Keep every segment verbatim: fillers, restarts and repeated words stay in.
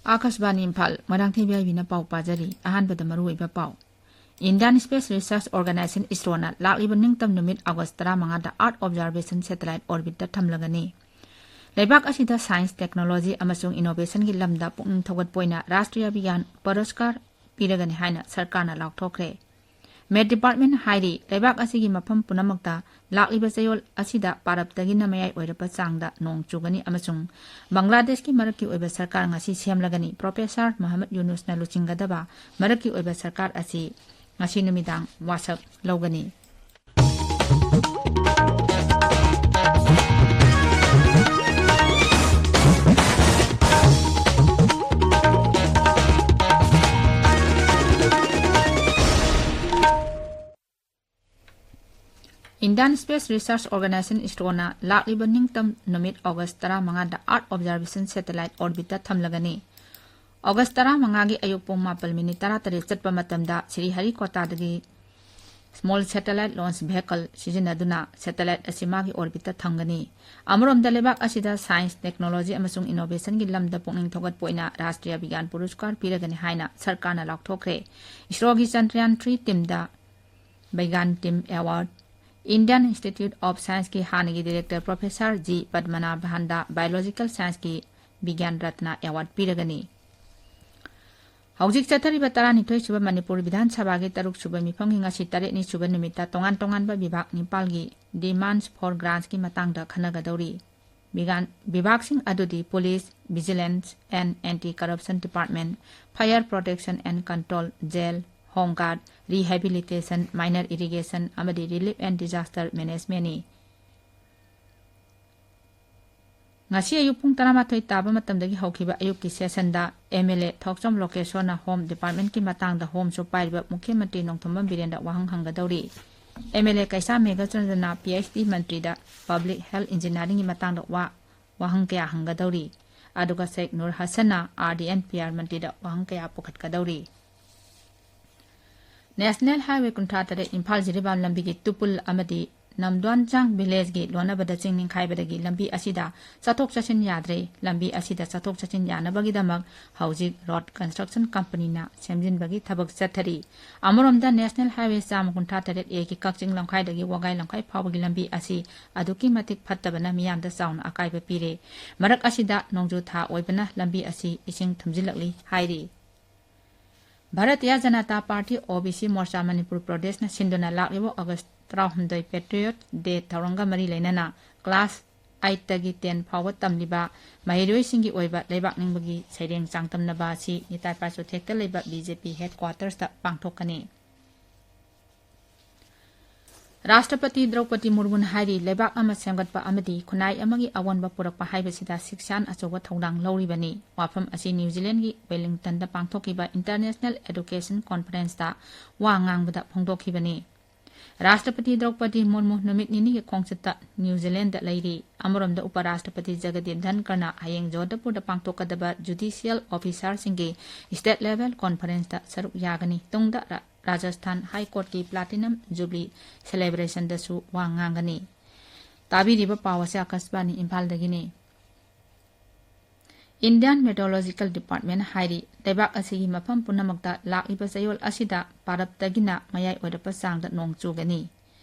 ꯑꯥꯀꯥꯁꯕꯥꯅꯤ Imphal, Moirangthem B ꯑꯥꯏ ꯕꯤꯅ ꯄꯥꯎ ꯄꯥꯖꯔꯤ꯫ ꯑꯍꯥꯟꯕꯗ ꯃꯔꯨꯑꯣꯏꯕ ꯄꯥꯎ꯫ Indian Space Research Organization, ꯏꯁꯔꯣꯅ ꯂꯥꯛꯂꯤꯕ ꯅꯤꯡꯇꯝ ꯅꯨꯃꯤꯠ ꯑꯣꯒꯁ ꯇꯔꯥꯃꯉꯥꯗ Earth Observation Satellite orbitꯇ ꯊꯝꯂꯒꯅꯤ꯫ ꯂꯩꯕꯥꯛ ꯑꯁꯤꯗ science, technology ꯑꯃꯁꯨꯡ innovationꯒꯤ ꯂꯝꯗ ꯄꯨꯛꯅꯤꯡ ꯊꯧꯒꯠꯄ ꯑꯣꯏꯅ ꯔꯥꯁꯇ꯭ꯔꯤꯌꯥ ꯕꯤꯒ꯭ꯌꯥꯟ ꯄꯨꯔꯁꯀꯥꯔ ꯄꯤꯔꯒꯅꯤ ꯍꯥꯏꯅ ꯁꯔꯀꯥꯔꯅ ꯂꯥꯎꯊꯣꯛꯈ꯭ꯔꯦ꯫ Met Department ꯍꯥꯏꯔꯤ, ꯂꯩꯕꯥꯛ ꯑꯁꯤꯒꯤ ꯃꯐꯝ ꯄꯨꯝꯅꯃꯛꯇ ꯂꯥꯛꯂꯤꯕ ꯆꯌꯣꯜ ꯑꯁꯤꯗ ꯄꯥꯔꯞꯇꯒꯤꯅ ꯃꯌꯥꯏ ꯑꯣꯏꯔꯞꯄ ꯆꯥꯡꯗ ꯅꯣꯡ ꯆꯨꯒꯅꯤ ꯑꯃꯁꯨꯡ ꯕꯪꯒ꯭ꯂꯥꯗꯦꯁꯀꯤ ꯃꯔꯛꯀꯤ ꯑꯣꯏꯕ ꯁꯔꯀꯥꯔ ꯉꯁꯤ ꯁꯦꯝꯂꯒꯅꯤ꯫ ꯄ꯭ꯔꯣꯐꯦꯁꯔ ꯃꯣꯍꯝꯃꯗ ꯌꯨꯅꯨꯁꯅ ꯂꯨꯆꯤꯡꯒꯗꯕ ꯃꯔꯛꯀꯤ ꯑꯣꯏꯕ ꯁꯔꯀꯥꯔ ꯑꯁꯤ ꯉꯁꯤ ꯅꯨꯃꯤꯗꯥꯡ ꯋꯥꯁꯛ ꯂꯧꯒꯅꯤ꯫ Indian Space Research Organization, ꯏꯁꯔꯣꯅ ꯂꯥꯛꯂꯤꯕ ꯅꯤꯡꯇꯝ ꯅꯨꯃꯤꯠ ꯑꯣꯒꯁ ꯇꯔꯥꯃꯉꯥꯗ Earth Observation Satellite orbitꯇ ꯊꯝꯂꯒꯅꯤ꯫ ꯑꯣꯒꯁ ꯇꯔꯥꯃꯉꯥꯒꯤ ꯑꯌꯨꯛ ꯄꯨꯡ ꯃꯥꯄꯜ ꯃꯤꯅꯤꯠ ꯇꯔꯥꯇꯔꯦꯠ ꯆꯠꯄ ꯃꯇꯝꯗ ꯁ꯭ꯔꯤꯍꯔꯤꯀꯣꯇꯥꯗꯒꯤ small satellite launch vehicle ꯁꯤꯖꯤꯟꯅꯗꯨꯅ satellite ꯑꯁꯤ ꯃꯥꯒꯤ orbitꯇ ꯊꯝꯒꯅꯤ꯫ ꯑꯃꯔꯣꯝꯗ ꯂꯩꯕꯥꯛ ꯑꯁꯤꯗ science, technology ꯑꯃꯁꯨꯡ innovationꯒꯤ ꯂꯝꯗ ꯄꯨꯛꯅꯤꯡ ꯊꯧꯒꯠꯄ ꯑꯣꯏꯅ ꯔꯥꯁꯇ꯭ꯔꯤꯌꯥ ꯕꯤꯒ꯭ꯌꯥꯟ ꯄꯨꯔꯁꯀꯥꯔ ꯄꯤꯔꯒꯅꯤ ꯍꯥꯏꯅ ꯁꯔꯀꯥꯔꯅ ꯂꯥꯎꯊꯣꯛꯈ꯭ꯔꯦ꯫ ꯏꯁꯔꯣꯒꯤ Chandrayaan three teamꯗ Vigyan Team Award, Indian Institute of Scienceꯀꯤ ꯍꯥꯟꯅꯒꯤ director Professor G ꯄꯗꯃꯅꯥꯚꯟꯗ Biological Scienceꯀꯤ Vigyan Ratna Award ꯄꯤꯔꯒꯅꯤ꯫ ꯍꯧꯖꯤꯛ ꯆꯠꯊꯔꯤꯕ ꯇꯔꯥꯅꯤꯊꯣꯏ ꯁꯨꯕ ꯃꯅꯤꯄꯨꯔ ꯕꯤꯙꯥꯟ ꯁꯚꯥꯒꯤ ꯇꯔꯨꯛ ꯁꯨꯕ ꯃꯤꯐꯝꯒꯤ ꯉꯁꯤ ꯇꯔꯦꯠꯅꯤ ꯁꯨꯕ ꯅꯨꯃꯤꯠꯇ ꯇꯣꯉꯥꯟ ꯇꯣꯉꯥꯟꯕ ꯕꯤꯚꯥꯒ ꯅꯤꯄꯥꯜꯒꯤ demands for grantsꯀꯤ ꯃꯇꯥꯡꯗ ꯈꯟꯅꯒꯗꯧꯔꯤ꯫ ꯕꯤꯒꯥꯟ-, ꯕꯤꯚꯥꯒꯁꯤꯡ ꯑꯗꯨꯗꯤ Police, Vigilance and Anti-Corruption Department, Fire Protection and Control, Jail, Home Guard, Rehabilitation, Minor Irrigation ꯑꯃꯗꯤ Relief and Disaster Managementꯅꯤ꯫ ꯉꯁꯤ ꯑꯌꯨꯛ ꯄꯨꯡ ꯇꯔꯥꯃꯥꯊꯣꯏ ꯇꯥꯕ ꯃꯇꯝꯗꯒꯤ ꯍꯧꯈꯤꯕ ꯑꯌꯨꯛꯀꯤ sessionꯗ MLA ꯊꯣꯛꯆꯣꯝ ꯂꯣꯀꯦꯁꯣꯔꯅ Home Departmentꯀꯤ ꯃꯇꯥꯡꯗ ꯍꯣꯝꯁꯨ ꯄꯥꯏꯔꯤꯕ ꯃꯨꯈ꯭ꯌ ꯃꯟꯇ꯭ꯔꯤ ꯅꯣꯡꯊꯣꯝꯕꯝ ꯕꯤꯔꯦꯟꯗ ꯋꯥꯍꯪ ꯍꯪꯒꯗꯧꯔꯤ꯫ MLA ꯀꯩꯁꯥ ꯃꯦꯘꯆꯟꯗ꯭ꯔꯅ PhD ꯃꯟꯇ꯭ꯔꯤꯗ Public Health Engineeringꯒꯤ ꯃꯇꯥꯡꯗ ꯋꯥ-, ꯋꯥꯍꯪ ꯀꯌꯥ ꯍꯪꯒꯗꯧꯔꯤ꯫ ꯑꯗꯨꯒ ꯁꯦꯈ ꯅꯨꯔ ꯍꯁꯟꯅ RD&PR ꯃꯟꯇ꯭ꯔꯤꯗ ꯋꯥꯍꯪ ꯀꯌꯥ ꯄꯨꯈꯠꯀꯗꯧꯔꯤ꯫ National Highway ꯀꯨꯟꯊ꯭ꯔꯥ ꯇꯔꯦꯠ ꯏꯝꯐꯥꯜ ꯖꯤꯔꯤꯕꯥꯝ ꯂꯝꯕꯤꯒꯤ ꯇꯨꯄꯨꯜ ꯑꯃꯗꯤ ꯅꯝꯗ꯭ꯋꯥꯟꯆꯥꯡ ꯚꯤꯂꯦꯖꯀꯤ ꯂꯣꯟꯅꯕꯗ ꯆꯤꯡ ꯅꯤꯡꯈꯥꯏꯕꯗꯒꯤ ꯂꯝꯕꯤ ꯑꯁꯤꯗ ꯆꯠꯊꯣꯛ ꯆꯠꯁꯤꯟ ꯌꯥꯗ꯭ꯔꯦ꯫ ꯂꯝꯕꯤ ꯑꯁꯤꯗ ꯆꯠꯊꯣꯛ ꯆꯠꯁꯤꯟ ꯌꯥꯅꯕꯒꯤꯗꯃꯛ ꯍꯧꯖꯤꯛ ꯔꯣꯗ ꯀꯟꯁꯇ꯭ꯔꯛꯁꯟ ꯀꯝꯄꯅꯤꯅ ꯁꯦꯝꯖꯤꯟꯕꯒꯤ ꯊꯕꯛ ꯆꯠꯊꯔꯤ꯫ ꯑꯃꯔꯣꯝꯗ ꯅꯦꯁꯅꯦꯜ ꯍꯥꯏꯋꯦ ꯆꯥꯝꯃ ꯀꯨꯟꯊ꯭ꯔꯥ ꯇꯔꯦꯠ ꯑꯦꯒꯤ ꯀꯛꯆꯤꯡ ꯂꯝꯈꯥꯏꯗꯒꯤ ꯋꯥꯒꯥꯏ ꯂꯝꯈꯥꯏ ꯐꯥꯎꯕꯒꯤ ꯂꯝꯕꯤ ꯑꯁꯤ ꯑꯗꯨꯛꯀꯤ ꯃꯇꯤꯛ ꯐꯠꯇꯕꯅ ꯃꯤꯌꯥꯝꯗ ꯆꯥꯎꯅ ꯑꯀꯥꯏꯕ ꯄꯤꯔꯦ꯫ ꯃꯔꯛ ꯑꯁꯤꯗ ꯅꯣꯡꯖꯨ ꯊꯥ ꯑꯣꯏꯕꯅ ꯂꯝꯕꯤ ꯑꯁꯤ ꯏꯁꯤꯡ ꯊꯨꯝꯖꯤꯜꯂꯛꯂꯤ ꯍꯥꯏꯔꯤ꯫ ꯚꯥꯔꯇꯤꯌꯥ ꯖꯅꯇꯥ ꯄꯥꯔꯇꯤ, ꯑꯣ ꯕꯤ ꯁꯤ ꯃꯣꯔꯆꯥ ꯃꯅꯤꯄꯨꯔ ꯄ꯭ꯔꯗꯦꯁꯅ ꯁꯤꯟꯗꯨꯅ ꯂꯥꯛꯂꯤꯕ ꯑꯣꯒꯁ ꯇꯔꯥꯍꯨꯝꯗꯣꯏ Patriot Day ꯊꯧꯔꯝꯒ ꯃꯔꯤ ꯂꯩꯅꯅ ꯀ꯭ꯂꯥꯁ ꯑꯥꯏꯠꯇꯒꯤ ꯇꯦꯟ ꯐꯥꯎꯕ ꯇꯝꯂꯤꯕ ꯃꯍꯩꯔꯣꯏꯁꯤꯡꯒꯤ ꯑꯣꯏꯕ ꯂꯩꯕꯥꯛ ꯅꯤꯡꯕꯒꯤ ꯁꯩꯔꯦꯡ ꯆꯥꯡꯗꯝꯅꯕ ꯑꯁꯤ ꯅꯤꯇꯥꯏ ꯄꯥꯏꯁꯣꯊꯦꯛꯇ ꯂꯩꯕ ꯕꯤ ꯖꯦ ꯄꯤ ꯍꯦꯗꯀ꯭ꯋꯥꯇꯔꯁꯇ ꯄꯥꯡꯊꯣꯛꯀꯅꯤ꯫ ꯔꯥꯁꯇ꯭ꯔꯄꯇꯤ ꯗ꯭ꯔꯧꯄꯗꯤ ꯃꯨꯔꯃꯨꯅ ꯍꯥꯏꯔꯤ, ꯂꯩꯕꯥꯛ ꯑꯃ ꯁꯦꯝꯒꯠꯄ ꯑꯃꯗꯤ ꯈꯨꯟꯅꯥꯏ ꯑꯃꯒꯤ ꯑꯑꯣꯟꯕ ꯄꯨꯔꯛꯄ ꯍꯥꯏꯕꯁꯤꯗ ꯁꯤꯛꯁꯥꯟ ꯑꯆꯧꯕ ꯊꯧꯗꯥꯡ ꯂꯧꯔꯤꯕꯅꯤ꯫ ꯋꯥꯐꯝ ꯑꯁꯤ ꯅ꯭ꯌꯨ ꯖꯤꯂꯦꯟꯒꯤ ꯋꯦꯂꯤꯡꯇꯟꯗ ꯄꯥꯡꯊꯣꯛꯈꯤꯕ ꯏꯟꯇꯔꯅꯦꯁꯅꯦꯜ ꯑꯦꯗꯨꯀꯦꯁꯟ ꯀꯣꯟꯐꯔꯦꯟꯁꯇ ꯋꯥ ꯉꯥꯡꯕꯗ ꯐꯣꯡꯗꯣꯛꯈꯤꯕꯅꯤ꯫ ꯔꯥꯁꯇ꯭ꯔꯄꯇꯤ ꯗ꯭ꯔꯧꯄꯗꯤ ꯃꯨꯔꯃꯨ ꯅꯨꯃꯤꯠ ꯅꯤꯅꯤꯒꯤ ꯈꯣꯡꯆꯠꯇ ꯅ꯭ꯌꯨ ꯖꯤꯂꯦꯟꯗ ꯂꯩꯔꯤ꯫ ꯑꯃꯔꯣꯝꯗ ꯎꯄ ꯔꯥꯁꯇ꯭ꯔꯄꯇꯤ ꯖꯒꯗꯤꯞ ꯙꯟꯀꯔꯅ ꯍꯌꯦꯡ ꯖꯣꯙꯄꯨꯔꯗ ꯄꯥꯡꯊꯣꯛꯀꯗꯕ ꯖꯨꯗꯤꯁꯤꯌꯦꯜ ꯑꯣꯐꯤꯁꯥꯔꯁꯤꯡꯒꯤ ꯁ꯭ꯇꯦꯠ ꯂꯦꯚꯦꯜ ꯀꯣꯟꯐꯔꯦꯟꯁꯇ ꯁꯔꯨꯛ ꯌꯥꯒꯅꯤ꯫ ꯇꯨꯡꯗ ꯔꯥ-, ꯔꯥꯖꯁꯊꯥꯟ ꯍꯥꯏ ꯀꯣꯔꯠꯀꯤ ꯄ꯭ꯂꯥꯇꯤꯅꯝ ꯖꯨꯕꯂꯤ ꯁꯦꯂꯦꯕ꯭ꯔꯦꯁꯟꯗꯁꯨ ꯋꯥ ꯉꯥꯡꯒꯅꯤ꯫ ꯇꯥꯕꯤꯔꯤꯕ ꯄꯥꯎ ꯑꯁꯤ ꯑꯥꯀꯥꯁꯕꯥꯅꯤ ꯏꯝꯐꯥꯜꯗꯒꯤꯅꯤ꯫ Indian Meteorological Department ꯍꯥꯏꯔꯤ, ꯂꯩꯕꯥꯛ ꯑꯁꯤꯒꯤ ꯃꯐꯝ ꯄꯨꯝꯅꯃꯛꯇ ꯂꯥꯛꯂꯤꯕ ꯆꯌꯣꯜ ꯑꯁꯤꯗ ꯄꯥꯔꯞꯇꯒꯤꯅ ꯃꯌꯥꯏ ꯑꯣꯏꯔꯞꯄ ꯆꯥꯡꯗ ꯅꯣꯡ ꯆꯨꯒꯅꯤ꯫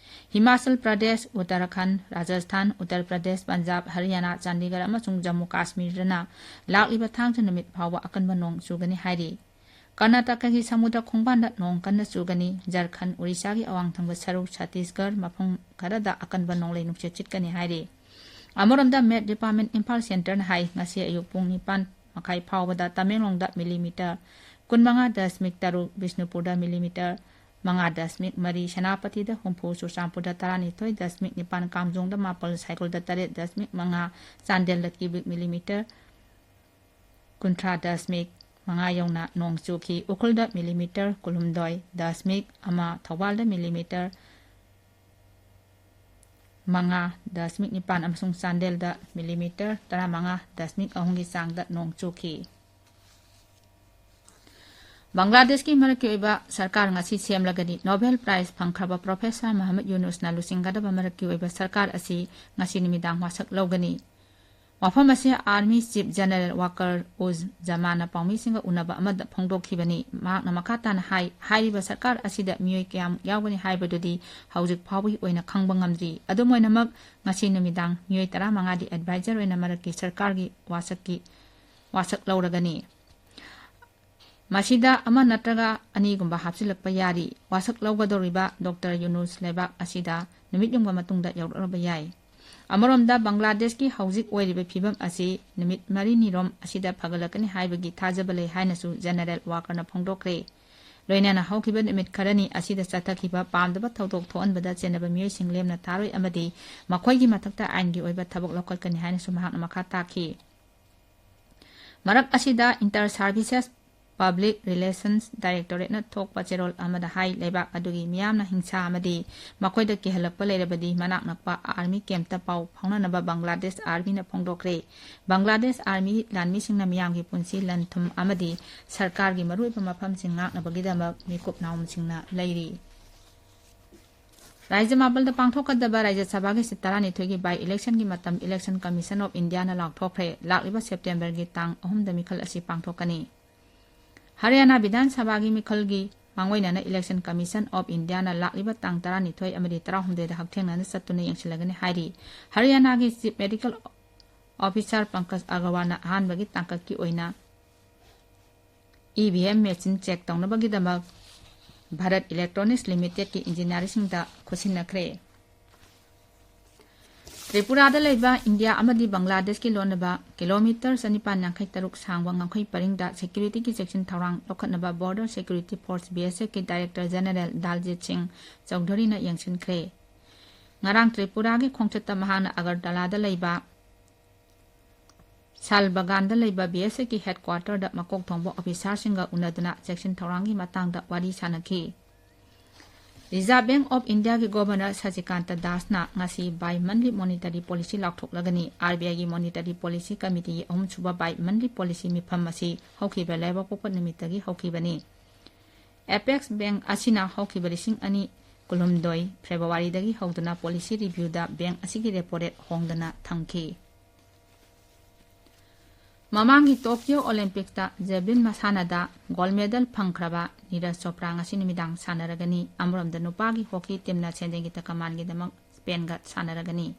ꯍꯤꯃꯥꯆꯜ ꯄ꯭ꯔꯗꯦꯁ, ꯎꯠꯇꯔꯥꯈꯟꯗ, ꯔꯥꯖꯁꯊꯥꯟ, ꯎꯠꯇꯔ ꯄ꯭ꯔꯗꯦꯁ, ꯄꯟꯖꯥꯕ, ꯍꯔꯤꯌꯥꯅꯥ, ꯆꯥꯟꯗꯤꯒꯔ ꯑꯃꯁꯨꯡ ꯖꯝꯃꯨ ꯀꯥꯁꯃꯤꯔꯗꯅ ꯂꯥꯛꯂꯤꯕ ꯊꯥꯡꯖ ꯅꯨꯃꯤꯠ ꯐꯥꯎꯕ ꯑꯀꯟꯕ ꯅꯣꯡ ꯆꯨꯒꯅꯤ ꯍꯥꯏꯔꯤ꯫ ꯀꯔꯅꯥꯇꯀꯥꯒꯤ ꯁꯃꯨꯗ꯭ꯔ ꯈꯣꯡꯕꯥꯟꯗ ꯅꯣꯡ ꯀꯟꯅ ꯆꯨꯒꯅꯤ꯫ ꯖꯔꯈꯟꯗ, ꯑꯣꯔꯤꯁꯥꯒꯤ ꯑꯋꯥꯡ ꯊꯪꯕ ꯁꯔꯨꯛ, ꯁꯠꯇꯤꯁꯒꯔ ꯃꯐꯝ ꯈꯔꯗ ꯑꯀꯟꯕ ꯅꯣꯡꯂꯩ ꯅꯨꯡꯁꯤꯠ ꯁꯤꯠꯀꯅꯤ ꯍꯥꯏꯔꯤ꯫ ꯑꯃꯔꯣꯝꯗ ꯃꯦꯠ ꯗꯤꯄꯥꯔꯠꯃꯦꯟ ꯏꯝꯐꯥꯜ ꯁꯦꯟꯇꯔꯅ ꯍꯥꯏ, ꯉꯁꯤ ꯑꯌꯨꯛ ꯄꯨꯡ ꯅꯤꯄꯥꯟ ꯃꯈꯥꯏ ꯐꯥꯎꯕꯗ ꯇꯃꯦꯡꯂꯣꯡꯗ ꯃꯤꯂꯤꯃꯤꯇꯔ ꯀꯨꯟꯃꯉꯥ ꯗꯁꯃꯤꯛ ꯇꯔꯨꯛ, ꯕꯤꯁꯅꯨꯄꯨꯔꯗ ꯃꯤꯂꯤꯃꯤꯇꯔ ꯃꯉꯥ ꯗꯁꯃꯤꯛ ꯃꯔꯤ, ꯁꯦꯅꯥꯄꯇꯤꯗ ꯍꯨꯝꯐꯨ, ꯆꯨꯔꯆꯥꯟꯄꯨꯔꯗ ꯇꯔꯥꯅꯤꯊꯣꯏ ꯗꯁꯃꯤꯛ ꯅꯤꯄꯥꯟ, ꯀꯥꯝꯖꯣꯡꯗ ꯃꯥꯄꯜ, ꯁꯥꯏꯒꯣꯜꯗ ꯇꯔꯦꯠ ꯗꯁꯃꯤꯛ ꯃꯉꯥ, ꯆꯥꯟꯗꯦꯜꯗ ꯀ꯭ꯌꯨꯕꯤꯛ ꯃꯤꯂꯤꯃꯤꯇꯔ ꯀꯨꯟꯊ꯭ꯔꯥ ꯗꯁꯃꯤꯛ ꯃꯉꯥ ꯌꯧꯅ ꯅꯣꯡ ꯆꯨꯈꯤ꯫ ꯎꯈ꯭ꯔꯨꯜꯗ ꯃꯤꯂꯤꯃꯤꯇꯔ ꯀꯨꯟꯍꯨꯝꯗꯣꯏ ꯗꯁꯃꯤꯛ ꯑꯃ, ꯊꯧꯕꯥꯜꯗ ꯃꯤꯂꯤꯃꯤꯇꯔ ꯃꯉꯥ ꯗꯁꯃꯤꯛ ꯅꯤꯄꯥꯟ ꯑꯃꯁꯨꯡ ꯆꯥꯟꯗꯦꯜꯗ ꯃꯤꯂꯤꯃꯤꯇꯔ ꯇꯔꯥꯃꯉꯥ ꯗꯁꯃꯤꯛ ꯑꯍꯨꯝꯒꯤ ꯆꯥꯡꯗ ꯅꯣꯡ ꯆꯨꯈꯤ꯫ ꯕꯪꯒ꯭ꯂꯥꯗꯦꯁꯀꯤ ꯃꯔꯛꯀꯤ ꯑꯣꯏꯕ ꯁꯔꯀꯥꯔ ꯉꯁꯤ ꯁꯦꯝꯂꯒꯅꯤ꯫ ꯅꯣꯕꯦꯜ ꯄ꯭ꯔꯥꯏꯖ ꯐꯪꯈ꯭ꯔꯕ ꯄ꯭ꯔꯣꯐꯦꯁꯔ ꯃꯍꯃꯗ ꯌꯨꯅꯨꯁꯅ ꯂꯨꯆꯤꯡꯒꯗꯕ ꯃꯔꯛꯀꯤ ꯑꯣꯏꯕ ꯁꯔꯀꯥꯔ ꯑꯁꯤ ꯉꯁꯤ ꯅꯨꯃꯤꯗꯥꯡ ꯋꯥꯁꯛ ꯂꯧꯒꯅꯤ꯫ ꯋꯥꯐꯝ ꯑꯁꯤ ꯑꯥꯔꯃꯤ ꯆꯤꯐ ꯖꯦꯅꯔꯦꯜ ꯋꯥꯀꯔ ꯎꯖ ꯖꯃꯥꯟꯅ ꯄꯥꯎꯃꯤꯁꯤꯡꯒ ꯎꯅꯕ ꯑꯃꯗ ꯐꯣꯡꯗꯣꯛꯈꯤꯕꯅꯤ꯫ ꯃꯍꯥꯛꯅ ꯃꯈꯥ ꯇꯥꯅ ꯍꯥꯏ, ꯍꯥꯏꯔꯤꯕ ꯁꯔꯀꯥꯔ ꯑꯁꯤꯗ ꯃꯤꯑꯣꯏ ꯀꯌꯥꯃꯨꯛ ꯌꯥꯎꯒꯅꯤ ꯍꯥꯏꯕꯗꯨꯗꯤ ꯍꯧꯖꯤꯛ ꯐꯥꯎꯕꯒꯤ ꯑꯣꯏꯅ ꯈꯪꯕ ꯉꯝꯗ꯭ꯔꯤ꯫ ꯑꯗꯨꯝ ꯑꯣꯏꯅꯃꯛ, ꯉꯁꯤ ꯅꯨꯃꯤꯗꯥꯡ ꯃꯤꯑꯣꯏ ꯇꯔꯥꯃꯉꯥꯗꯤ ꯑꯦꯗꯚꯥꯏꯖꯔ ꯑꯣꯏꯅ ꯃꯔꯛꯀꯤ ꯁꯔꯀꯥꯔꯒꯤ ꯋꯥꯁꯛꯀꯤ, ꯋꯥꯁꯛ ꯂꯧꯔꯒꯅꯤ꯫ ꯃꯁꯤꯗ ꯑꯃ ꯅꯠꯇ꯭ꯔꯒ ꯑꯅꯤꯒꯨꯝꯕ ꯍꯥꯞꯆꯤꯜꯂꯛꯄ ꯌꯥꯔꯤ꯫ ꯋꯥꯁꯛ ꯂꯧꯒꯗꯧꯔꯤꯕ ꯗꯣꯛꯇꯔ ꯌꯨꯅꯨꯁ ꯂꯩꯕꯥꯛ ꯑꯁꯤꯗ ꯅꯨꯃꯤꯠ ꯌꯨꯡꯕ ꯃꯇꯨꯡꯗ ꯌꯧꯔꯛꯂꯕ ꯌꯥꯏ꯫ ꯑꯃꯔꯣꯝꯗ, ꯕꯪꯒ꯭ꯂꯥꯗꯦꯁꯀꯤ ꯍꯧꯖꯤꯛ ꯑꯣꯏꯔꯤꯕ ꯐꯤꯕꯝ ꯑꯁꯤ ꯅꯨꯃꯤꯠ ꯃꯔꯤꯅꯤꯔꯣꯝ ꯑꯁꯤꯗ ꯐꯒꯠꯂꯛꯀꯅꯤ ꯍꯥꯏꯕꯒꯤ ꯊꯥꯖꯕ ꯂꯩ ꯍꯥꯏꯅꯁꯨ ꯖꯦꯅꯔꯦꯜ ꯋꯥꯀꯔꯅ ꯐꯣꯡꯗꯣꯛꯈ꯭ꯔꯦ꯫ ꯂꯣꯏꯅꯅ ꯍꯧꯈꯤꯕ ꯅꯨꯃꯤꯠ ꯈꯔꯅꯤ ꯑꯁꯤꯗ ꯆꯠꯊꯈꯤꯕ ꯄꯥꯝꯗꯕ ꯊꯧꯗꯣꯛ ꯊꯣꯛꯍꯟꯕꯗ ꯆꯦꯟꯅꯕ ꯃꯤꯑꯣꯏꯁꯤꯡ ꯂꯦꯝꯅ ꯊꯥꯔꯣꯏ ꯑꯃꯗꯤ ꯃꯈꯣꯏꯒꯤ ꯃꯊꯛꯇ ꯑꯥꯏꯟꯒꯤ ꯑꯣꯏꯕ ꯊꯕꯛ ꯂꯧꯈꯠꯀꯅꯤ ꯍꯥꯏꯅꯁꯨ ꯃꯍꯥꯛꯅ ꯃꯈꯥ ꯇꯥꯈꯤ꯫ ꯃꯔꯛ ꯑꯁꯤꯗ, ꯏꯟꯇꯔ ꯁꯥꯔꯚꯤꯁꯦꯁ ꯄꯕ꯭ꯂꯤꯛ ꯔꯤꯂꯦꯁꯟꯁ ꯗꯥꯏꯔꯦꯛꯇꯣꯔꯦꯠꯅ ꯊꯣꯛꯄ ꯆꯦꯔꯣꯜ ꯑꯃꯗ ꯍꯥꯏ, ꯂꯩꯕꯥꯛ ꯑꯗꯨꯒꯤ ꯃꯤꯌꯥꯝꯅ ꯍꯤꯡꯁꯥ ꯑꯃꯗꯤ ꯃꯈꯣꯏꯗ ꯀꯤꯍꯜꯂꯛꯄ ꯂꯩꯔꯕꯗꯤ ꯃꯅꯥꯛ ꯅꯛꯄ ꯑꯥꯔꯃꯤ ꯀꯦꯝꯞꯇ ꯄꯥꯎ ꯐꯥꯎꯅꯅꯕ ꯕꯪꯒ꯭ꯂꯥꯗꯦꯁ ꯑꯥꯔꯃꯤꯅ ꯐꯣꯡꯗꯣꯛꯈ꯭ꯔꯦ꯫ ꯕꯪꯒ꯭ꯂꯥꯗꯦꯁ ꯑꯥꯔꯃꯤ ꯂꯥꯟꯃꯤꯁꯤꯡꯅ ꯃꯤꯌꯥꯝꯒꯤ ꯄꯨꯟꯁꯤ, ꯂꯟ ꯊꯨꯝ ꯑꯃꯗꯤ ꯁꯔꯀꯥꯔꯒꯤ ꯃꯔꯨꯑꯣꯏꯕ ꯃꯐꯝꯁꯤꯡ ꯉꯥꯛꯅꯕꯒꯤꯗꯃꯛ ꯃꯤꯀꯨꯞ ꯅꯥꯎꯝꯁꯤꯡꯅ ꯂꯩꯔꯤ꯫ ꯔꯥꯖ꯭ꯌ ꯃꯥꯄꯜꯗ ꯄꯥꯡꯊꯣꯛꯀꯗꯕ ꯔꯥꯖ꯭ꯌ ꯁꯚꯥꯒꯤ ꯁꯤꯠ ꯇꯔꯥꯅꯤꯊꯣꯏꯒꯤ by election ꯒꯤ ꯃꯇꯝ Election Commission of India ꯅ ꯂꯥꯎꯊꯣꯛꯈ꯭ꯔꯦ꯫ ꯂꯥꯛꯂꯤꯕ ꯁꯦꯞꯇꯦꯝꯕꯔꯒꯤ ꯇꯥꯡ ꯑꯍꯨꯝꯗ ꯃꯤꯈꯜ ꯑꯁꯤ ꯄꯥꯡꯊꯣꯛꯀꯅꯤ꯫ ꯍꯔꯤꯌꯥꯅꯥ ꯕꯤꯙꯥꯟ ꯁꯚꯥꯒꯤ ꯃꯤꯈꯜꯒꯤ ꯃꯥꯡꯑꯣꯏꯅꯅ Election Commission of India ꯅ ꯂꯥꯛꯂꯤꯕ ꯇꯥꯡ ꯇꯔꯥꯅꯤꯊꯣꯏ ꯑꯃꯗꯤ ꯇꯔꯥꯍꯨꯝꯗꯣꯏꯗ ꯍꯛꯊꯦꯡꯅꯅ ꯆꯠꯇꯨꯅ ꯌꯦꯡꯁꯤꯜꯂꯒꯅꯤ ꯍꯥꯏꯔꯤ꯫ ꯍꯔꯤꯌꯥꯅꯥꯒꯤ Chief Medical Officer ꯄꯪꯀꯖ ꯑꯒꯔꯋꯥꯜꯅ ꯑꯍꯥꯟꯕꯒꯤ ꯇꯥꯡꯀꯛꯀꯤ ꯑꯣꯏꯅ E V M machine check ꯇꯧꯅꯕꯒꯤꯗꯃꯛ ꯚꯥꯔꯠ ꯏꯂꯦꯛꯇ꯭ꯔꯣꯅꯤꯛꯁ ꯂꯤꯃꯤꯇꯦꯗꯀꯤ ꯏꯟꯖꯤꯅꯤꯌꯥꯔꯁꯤꯡꯗ ꯈꯨꯠꯁꯤꯟꯅꯈ꯭ꯔꯦ꯫ ꯇ꯭ꯔꯤꯄꯨꯔꯥꯗ ꯂꯩꯕ ꯏꯟꯗꯤꯌꯥ ꯑꯃꯗꯤ ꯕꯪꯒ꯭ꯂꯥꯗꯦꯁꯀꯤ ꯂꯣꯟꯅꯕ ꯀꯤꯂꯣꯃꯤꯇꯔ ꯆꯅꯤꯄꯥꯟ ꯌꯥꯡꯈꯩ ꯇꯔꯨꯛ ꯁꯥꯡꯕ ꯉꯝꯈꯩ ꯄꯔꯤꯡꯗ ꯁꯦꯀ꯭ꯌꯨꯔꯤꯇꯤꯒꯤ ꯆꯦꯛꯁꯤꯟ ꯊꯧꯔꯥꯡ ꯂꯧꯈꯠꯅꯕ Border Security Force, ꯕꯤ ꯑꯦꯁ ꯑꯦꯐꯀꯤ ꯗꯥꯏꯔꯦꯛꯇꯔ ꯖꯦꯅꯔꯦꯜ ꯗꯥꯜꯖꯤꯠ ꯁꯤꯡ ꯆꯧꯙꯨꯔꯤꯅ ꯌꯦꯡꯁꯤꯟꯈ꯭ꯔꯦ꯫ ꯉꯔꯥꯡ ꯇ꯭ꯔꯤꯄꯨꯔꯥꯒꯤ ꯈꯣꯡꯆꯠꯇ ꯃꯍꯥꯛꯅ ꯑꯒꯔꯇꯂꯥꯗ ꯂꯩꯕ ꯁꯥꯜ ꯕꯒꯥꯟꯗ ꯂꯩꯕ ꯕꯤ ꯑꯦꯁ ꯑꯦꯐꯀꯤ ꯍꯦꯗꯀ꯭ꯋꯥꯇꯔꯗ ꯃꯀꯣꯛ ꯊꯣꯡꯕ ꯑꯣꯐꯤꯁꯥꯔꯁꯤꯡꯒ ꯎꯅꯗꯨꯅ ꯆꯦꯛꯁꯤꯟ ꯊꯧꯔꯥꯡꯒꯤ ꯃꯇꯥꯡꯗ ꯋꯥꯔꯤ ꯁꯥꯅꯈꯤ꯫ Reserve Bank of Indiaꯒꯤ Governor ꯁꯁꯤꯀꯥꯟꯇ ꯗꯥꯁꯅ ꯉꯁꯤ Bi-Monthly Monetary Policy ꯂꯥꯎꯊꯣꯛꯂꯒꯅꯤ꯫ RBIꯒꯤ Monetary Policy Committeeꯒꯤ ꯑꯍꯨꯝꯁꯨꯕ Bi-Monthly Policy ꯃꯤꯐꯝ ꯑꯁꯤ ꯍꯧꯈꯤꯕ ꯂꯩꯕꯥꯛꯄꯣꯛꯄ ꯅꯨꯃꯤꯠꯇꯒꯤ ꯍꯧꯈꯤꯕꯅꯤ꯫ Apex Bank ꯑꯁꯤꯅ ꯍꯧꯈꯤꯕ ꯂꯤꯁꯤꯡ ꯑꯅꯤ ꯀꯨꯟꯍꯨꯝꯗꯣꯏ Februaryꯗꯒꯤ ꯍꯧꯗꯨꯅ policy reviewꯗ bank ꯑꯁꯤꯒꯤ repo rate ꯍꯣꯡꯗꯅ ꯊꯝꯈꯤ꯫ ꯃꯃꯥꯡꯒꯤ Tokyo Olympicꯇ javelin ꯃꯁꯥꯟꯅꯗ gold medal ꯐꯪꯈ꯭ꯔꯕ Neeraj Chopra ꯉꯁꯤ ꯅꯨꯃꯤꯗꯥꯡ ꯁꯥꯟꯅꯔꯒꯅꯤ꯫ ꯑꯃꯔꯣꯝꯗ ꯅꯨꯄꯥꯒꯤ hockey teamꯅ ꯁꯦꯟꯖꯦꯡꯒꯤ ꯇꯀꯃꯥꯟꯒꯤꯗꯃꯛ Spainꯒ ꯁꯥꯟꯅꯔꯒꯅꯤ꯫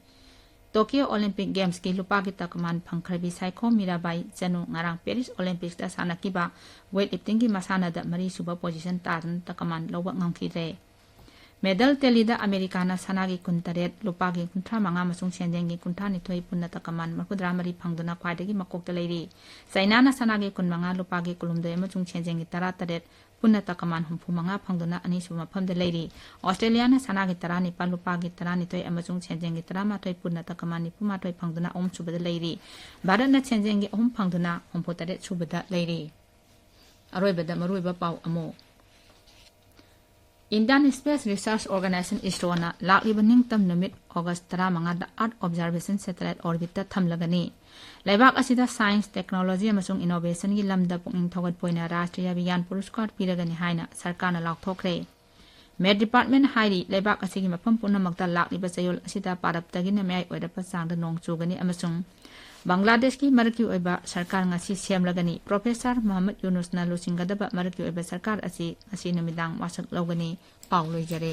Tokyo Olympic Gamesꯀꯤ ꯂꯨꯄꯥꯒꯤ ꯇꯀꯃꯥꯟ ꯐꯪꯈ꯭ꯔꯕꯤ Saikhom Mirabai Chanu ꯉꯔꯥꯡ Paris Olympicsꯇ ꯁꯥꯟꯅꯈꯤꯕ weightliftingꯒꯤ ꯃꯁꯥꯟꯅꯗ ꯃꯔꯤꯁꯨꯕ position ꯇꯥꯗꯨꯅ ꯇꯀꯃꯥꯟ ꯂꯧꯕ ꯉꯝꯈꯤꯗ꯭ꯔꯦ꯫ Medal tallyꯗ ꯑꯃꯦꯔꯤꯀꯥꯅ ꯁꯅꯥꯒꯤ ꯀꯨꯟꯇꯔꯦꯠ, ꯂꯨꯄꯥꯒꯤ ꯀꯨꯟꯊ꯭ꯔꯥ ꯃꯉꯥ ꯑꯃꯁꯨꯡ ꯁꯦꯟꯖꯦꯡꯒꯤ ꯀꯨꯟꯊ꯭ꯔꯥ ꯅꯤꯊꯣꯏ, ꯄꯨꯟꯅ ꯇꯀꯃꯥꯟ ꯃꯔꯤꯐꯨꯇꯔꯥ ꯃꯔꯤ ꯐꯪꯗꯨꯅ ꯈ꯭ꯋꯥꯏꯗꯒꯤ ꯃꯀꯣꯛꯇ ꯂꯩꯔꯤ꯫ ꯆꯥꯏꯅꯥꯅ ꯁꯅꯥꯒꯤ ꯀꯨꯟꯃꯉꯥ, ꯂꯨꯄꯥꯒꯤ ꯀꯨꯟꯍꯨꯝꯗꯣꯏ ꯑꯃꯁꯨꯡ ꯁꯦꯟꯖꯦꯡꯒꯤ ꯇꯔꯥꯇꯔꯦꯠ, ꯄꯨꯟꯅ ꯇꯀꯃꯥꯟ ꯍꯨꯝꯐꯨ ꯃꯉꯥ ꯐꯪꯗꯨꯅ ꯑꯅꯤꯁꯨꯕ ꯃꯐꯝꯗ ꯂꯩꯔꯤ꯫ ꯑꯣꯁꯇ꯭ꯔꯦꯂꯤꯌꯥꯅ ꯁꯅꯥꯒꯤ ꯇꯔꯥꯅꯤꯄꯥꯜ, ꯂꯨꯄꯥꯒꯤ ꯇꯔꯥꯅꯤꯊꯣꯏ ꯑꯃꯁꯨꯡ ꯁꯦꯟꯖꯦꯡꯒꯤ ꯇꯔꯥꯃꯥꯊꯣꯏ, ꯄꯨꯟꯅ ꯇꯀꯃꯥꯟ ꯅꯤꯐꯨꯃꯥꯊꯣꯏ ꯐꯪꯗꯨꯅ ꯑꯍꯨꯝꯁꯨꯕꯗ ꯂꯩꯔꯤ꯫ ꯚꯥꯔꯠꯅ ꯁꯦꯟꯖꯦꯡꯒꯤ ꯑꯍꯨꯝ ꯐꯪꯗꯨꯅ ꯍꯨꯝꯐꯨꯇꯔꯦꯠ ꯁꯨꯕꯗ ꯂꯩꯔꯤ꯫ ꯑꯔꯣꯏꯕꯗ ꯃꯔꯨꯑꯣꯏꯕ ꯄꯥꯎ ꯑꯃꯨꯛ꯫ Indian Space Research Organisation, ISROꯅ ꯂꯥꯛꯂꯤꯕ ꯅꯤꯡꯇꯝ ꯅꯨꯃꯤꯠ August ꯇꯔꯥꯃꯉꯥꯗ Earth Observation Satellite orbitꯇ ꯊꯝꯂꯒꯅꯤ꯫ ꯂꯩꯕꯥꯛ ꯑꯁꯤꯗ science, technology ꯑꯃꯁꯨꯡ innovationꯒꯤ ꯂꯝꯗ ꯄꯨꯛꯅꯤꯡ ꯊꯧꯒꯠꯄ ꯑꯣꯏꯅ ꯔꯥꯁꯇ꯭ꯔꯤꯌꯥ ꯕꯤꯒ꯭ꯌꯥꯟ ꯄꯨꯔꯁꯀꯥꯔ ꯄꯤꯔꯒꯅꯤ ꯍꯥꯏꯅ ꯁꯔꯀꯥꯔꯅ ꯂꯥꯎꯊꯣꯛꯈ꯭ꯔꯦ꯫ Met Department ꯍꯥꯏꯔꯤ, ꯂꯩꯕꯥꯛ ꯑꯁꯤꯒꯤ ꯃꯐꯝ ꯄꯨꯝꯅꯃꯛꯇ ꯂꯥꯛꯂꯤꯕ ꯆꯌꯣꯜ ꯑꯁꯤꯗ ꯄꯥꯔꯞꯇꯒꯤꯅ ꯃꯌꯥꯏ ꯑꯣꯏꯔꯞꯄ ꯆꯥꯡꯗ ꯅꯣꯡ ꯆꯨꯒꯅꯤ ꯑꯃꯁꯨꯡ ꯕꯪꯒ꯭ꯂꯥꯗꯦꯁꯀꯤ ꯃꯔꯛꯀꯤ ꯑꯣꯏꯕ ꯁꯔꯀꯥꯔ ꯉꯁꯤ ꯁꯦꯝꯂꯒꯅꯤ꯫ Professor Muhammad Yunusꯅ ꯂꯨꯆꯤꯡꯒꯗꯕ ꯃꯔꯛꯀꯤ ꯑꯣꯏꯕ ꯁꯔꯀꯥꯔ ꯑꯁꯤ ꯉꯁꯤ ꯅꯨꯃꯤꯗꯥꯡ ꯋꯥꯁꯛ ꯂꯧꯒꯅꯤ꯫ ꯄꯥꯎ ꯂꯣꯏꯖꯔꯦ꯫